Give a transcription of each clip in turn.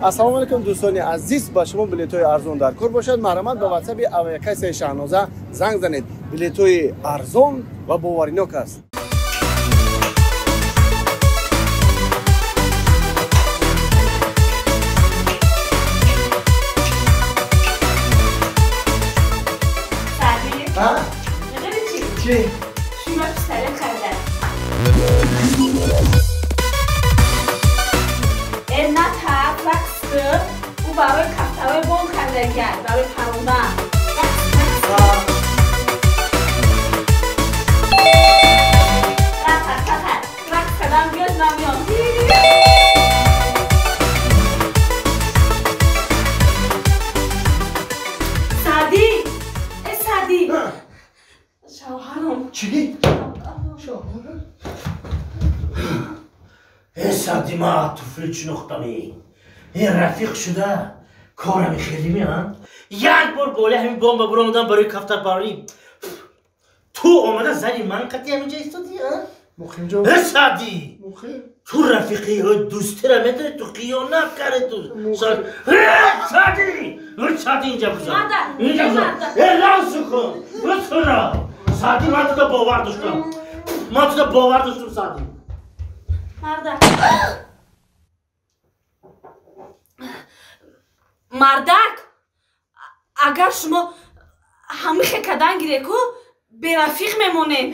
Ассалому алайкум дӯстони азиз, ба шумо билетҳои арзон дар кор бошад. Марҳамат ба ватсапи авиакассаи Шаҳноза занг занед. Билетҳои арзон ва боваринок аст. Чӣ? Шумо пистолет харидед. На та рақс ӯ барои кафтаҳои бонк харидагиад, барои парондан. Рақс кардан биёд, ман меём. Саъдӣ! Э Саъдӣ! Шавҳарам. Чӣ? Шавҳарам? Э Саъдӣ, ма туфли чинохтамӣ. Э рафиқ шуда корами хелими, а? Як бор боле ҳамин бомба буромадам барои кафтарпарварӣ. Ту омада зани ман қатъи ҳаминҷа истодӣ, а? Муқимҷон. Э Саъдӣ! Муқим. Ту рафиқи дӯстира медонӣ, ту қиёнат кардӣ ту. Э Саъдӣ! Э Саъдӣ инҷа бузан. Инҷа бузан. Э расу кун. Э тура. Саъдӣ, ман туро бовар доштам. Ман туро бовар доштам, Саъдӣ. Мардак. Мардак, агар шумо ҳамихе кадан гиреку, берафиқ мемонем.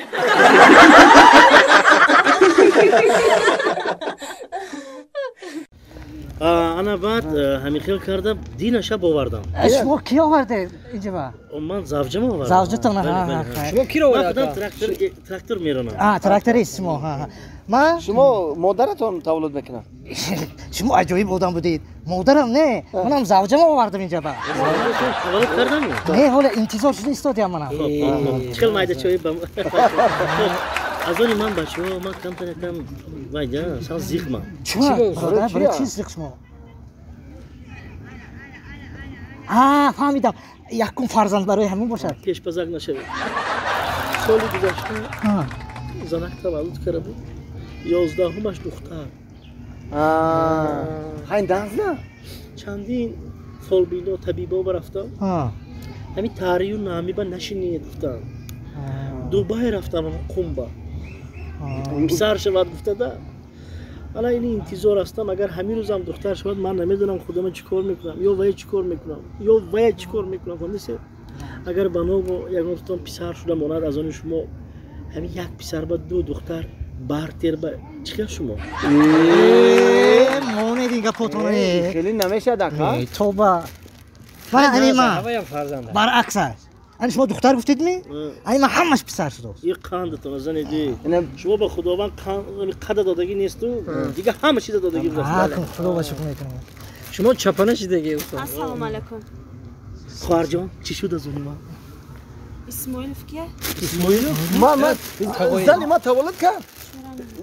Ана баъд ҳамихел карда динаша бовардам. Шумо ки овардед инҷа? Ман завҷам овардам. Завҷатон? Шумо киро овардед? Ман худам трактор меронам. Тракторист шумо. Ман? Шумо модаратон таваллуд мекунад? Шумо аҷоиб одам будед. Модарам не, манам завҷам овардам инҷа. Таваллуд кардам? Не, ҳола интизор шуда истодиам манам. Чӣ хел майда чой ба аз они ман бачаҳо, ман камтар якам вайда, сал зиқмам. Чӣ? Барои чӣ зиқ шумо? Фаҳмидам. Якум фарзанд барои ҳамин бошад. Пешпазак нашавед. Соли гузашта занак таваллуд карда буд. 11-умаш духтар. Ҳайн данзна? Чандин фолбино табибо рафтам. Ҳамин таърию намиба нашинед гуфтам. Дубай рафтам, Қумба. Писар шавад гуфтада. Ала ини интизор ҳастам, агар ҳамин рӯзам духтар шавад, ман намедонам худама чӣ кор мекунам, ё вая чӣ кор мекунам, ё вая чӣ кор мекунам. Фаҳмидед? Агар ба ногу ягон писар шуда монад аз они шумо, ҳамин як писар ба ду духтар бартер ба чӣ хел шумо? Монед ин гапотон. Хеле намешад ака. Тоба. Ман ани ман. Баръакс аст. Ани шумо духтар гуфтед ми? Ани ман ҳамаш писар шудааст. И қандатон занеди. Шумо ба Худованд қада додагӣ несту, дига ҳама чиза додагӣ будааст. Худо ба шукр мекунам. Шумо чапана шидагӣ устод. Ассалому алайкум. Хоҳарҷон, чӣ шуд аз они ман? Исмоилов кия? Исмоилов? Ман зани ман таваллуд кард.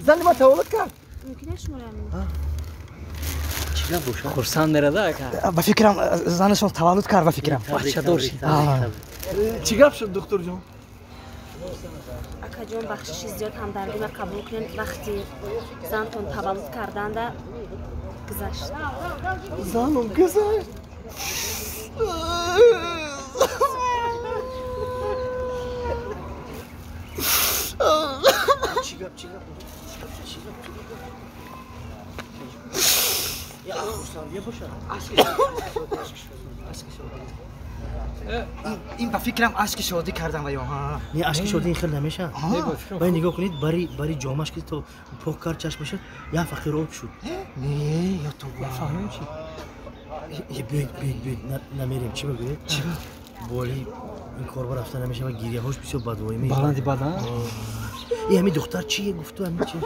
Зани ман таваллуд кард. Мумкин аст шуморо ҳамин? Чӣ гап бошад? Хурсанд мерада ака. Ба фикрам занашон таваллуд кард, ба фикрам. Бачадор шид. Чӣ гап шуд, духтурҷон? Акаҷон, бахшиши зиёд ҳамдардима қабул кунед. Вақти зантон таваллуд карданда гузашт. Занум гузашт? Чӣ гап, чӣ гап? Чӣ гап, чӣ гап? Я хурсандия бошад. Ин ба фикрам ашки шодӣ кардам ва ё. Не, ашки шодӣ ин хел намешавад. Вай нигоҳ кунед, бари ҷомаш ки то пок кард чашмаша, як фақир об шуд. Не, ё то фаҳмем чӣ? Биёед, биёед, биёед, намерем. Чӣ бигӯед? Чӣ? Боли ин корба рафта намешавад, гирияҳош бисёр бадвоӣ мешавад. Баланди бадан? Э ҳамин духтар чие гуфту ҳамин чи?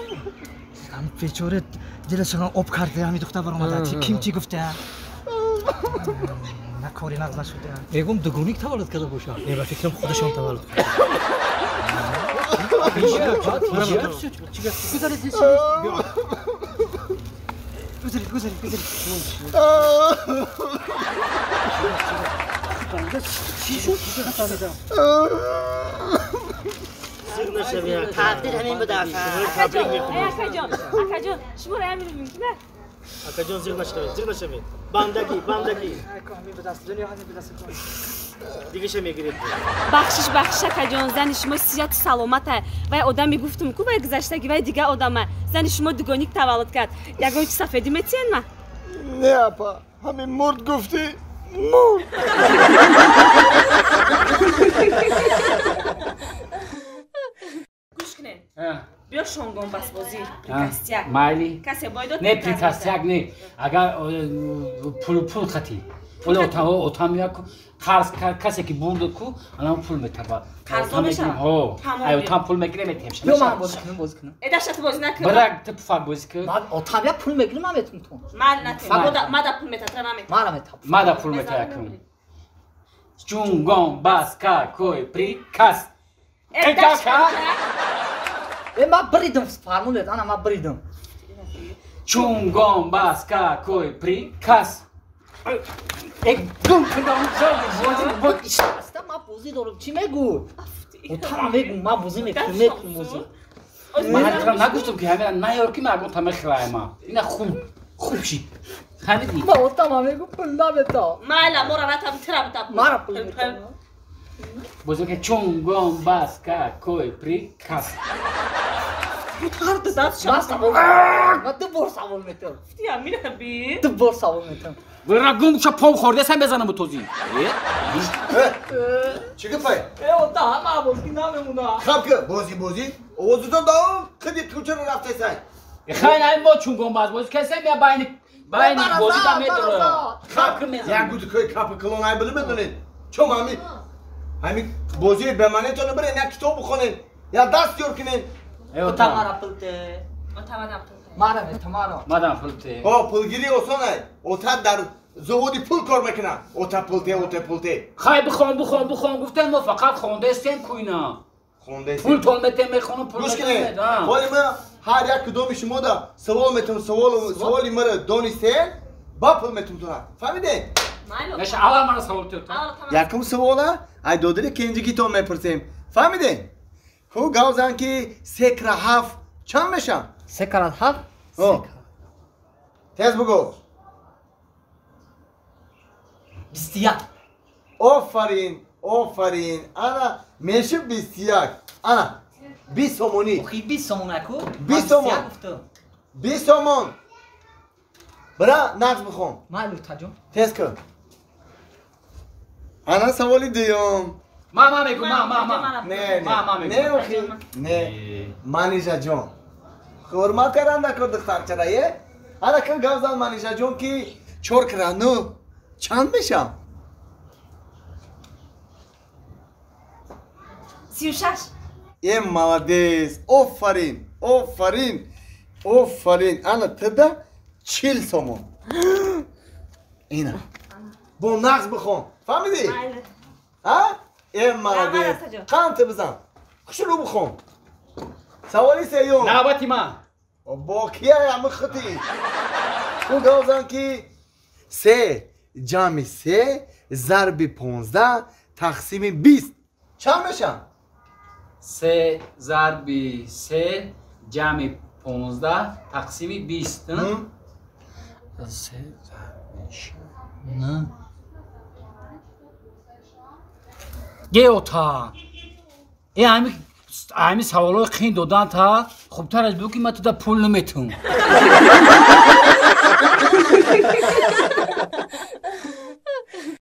Ҳамин бечора дилашон об карда, ҳамин духтар баромада. Ким чӣ гуфта? На кори нағз нашуда. Мегӯм дугоник таваллуд карда бошад. Не, ба фикрам худашон таваллуд карда. Гузаред, гузаред, гузаред. Чӣ шуд? Тақдир ҳамин буда ака. Акаҷон, акаҷон, шуморо ҳамин мумкин аст? Акаҷон зиқ нашавед, зиқ нашавед. Бандагӣ, бандагӣ. Дигаша мегиред. Бахшиш, бахшиш, акаҷон, зани шумо сиҳату саломата. Вай одаме гуфтум ку вай гузаштаги, вай дига одама. Зани шумо дугоник таваллуд кард. Ягон чи сафедӣ метиҳен ма? Не, апа, ҳамин мурд гуфтӣ, мурд. Гӯш кунед. Биё шонгон басбозӣ, прикастяк. Майли. Касе бойдод? Не, прикастяк не. Агар пул хати. Ола отам як қарз касе ки бурд ку, анам пул метаба. Қарздор мешавад? Ҳо. Ай отам пул мегирем, метем. Биё ман бозӣ кунам, бозӣ кунам. Э, даша ту бозӣ накун. Бирак ту пуфак бозӣ кун. Ман отам як пул мегирам, ман метум ту. Ман натем. Мада пул мета, тра намет. Мара метам. Мада пул мета якун. Чунгон бас какой приказ. Э, даша. Э, ман бридам, фармон дед, ана ман бридам. Чунгон бас какой приказ. Э, гум кунам, бозӣ. Аста ман бозӣ дорам, чӣ мегӯ? Отам мегӯ, ман бозӣ мекунам, мекунам бозӣ. Ман ҳақиқатан нагуфтам ки ҳамина наёр ки ман агон та мехӯраем. Ина хуб, хуб шид. Фаҳмидӣ? Ман отам мегӯ пул намета. Майла, мора натам, тира бутам. Мара пул мета. Бозӣ ки чунгон бас какой приказ. Ман ду бор савол метам. Ду бор савол метам. Бира гум ша пом хӯрда сам мезанам бу тозӣ. Чӣ гапай? Э, ота ҳама бозӣ намемона. Хаб ки бозӣ бозӣ. Овозутон давом қиди кӯчаро рафтесай. Хай най мо чунгон бас бозӣ касем я байни байни бозӣ да медора. Хаб ки мезанам. Як гудкои капи калон ай биле медонед. Чом ҳами ҳами бозии бемаънитонро бирен як китоб бихонед, як даст ёр кунед. Ота мара пул те. Ота мадам пул те. Мара мета, мара. Мадам пул те. О, пулгирӣ осон ай. Ота дар заводи пул кор мекунад. Ота пул те, ота пул те. Хай бихон, бихон, бихон гуфтем мо фақат хондаистем куйна. Хондаистем. Пул тон метем мехонам, пул Гӯш кунед. метем. Ҳоли ма ҳар як кудоми шумо да савол метам, савол саволи мара донистен, ба пул метам туна. Фаҳмидед? Наша аввал мара савол тиёд. Якум савола ай додари кенҷигитон мепурсем. Фаҳмидед? Ку гав зан ки се кра ҳафт чанд мешавад? Се кра ҳафт? Тез бугӯ. 21. Офарин, офарин. Ана мешуд 21. Ана 20 сомонӣ. Охи 20 сомон аку? 20 сомон. 20 сомон. Бира нақш бихон. Майли таҷон. Тез кун. Ана саволи дуюм. Ма ма мегӯ, ма ма ма. Не, ма ма не. мегӯ. Не, охи. Не. Манижаҷон. Ҳурмат кардан дар кор духтарчара, е? Ана кун гап зан Манижаҷон ки 4 кра 9 чанд мешавад? 36. Е, молодец. Офарин, офарин, офарин. Ана тида 40 сомон. Ина. Бо нақш бихон. Фаҳмидӣ? А? Е, молодец. Қанд бизан. Хушрӯ бихон. Саволи сеюм. Навбати ман. Бо кия ҳами хути? Ку гап зан ки 3 ҷамъи 3 зарби 15 тақсими 20 чанд мешавад? 3 зарби 3 ҷамъи 15 тақсими 20. 3 зарби 6. Геота. Э, ҳами саволҳои қин додан та хубтар аз бу ки ман туда пул наметум.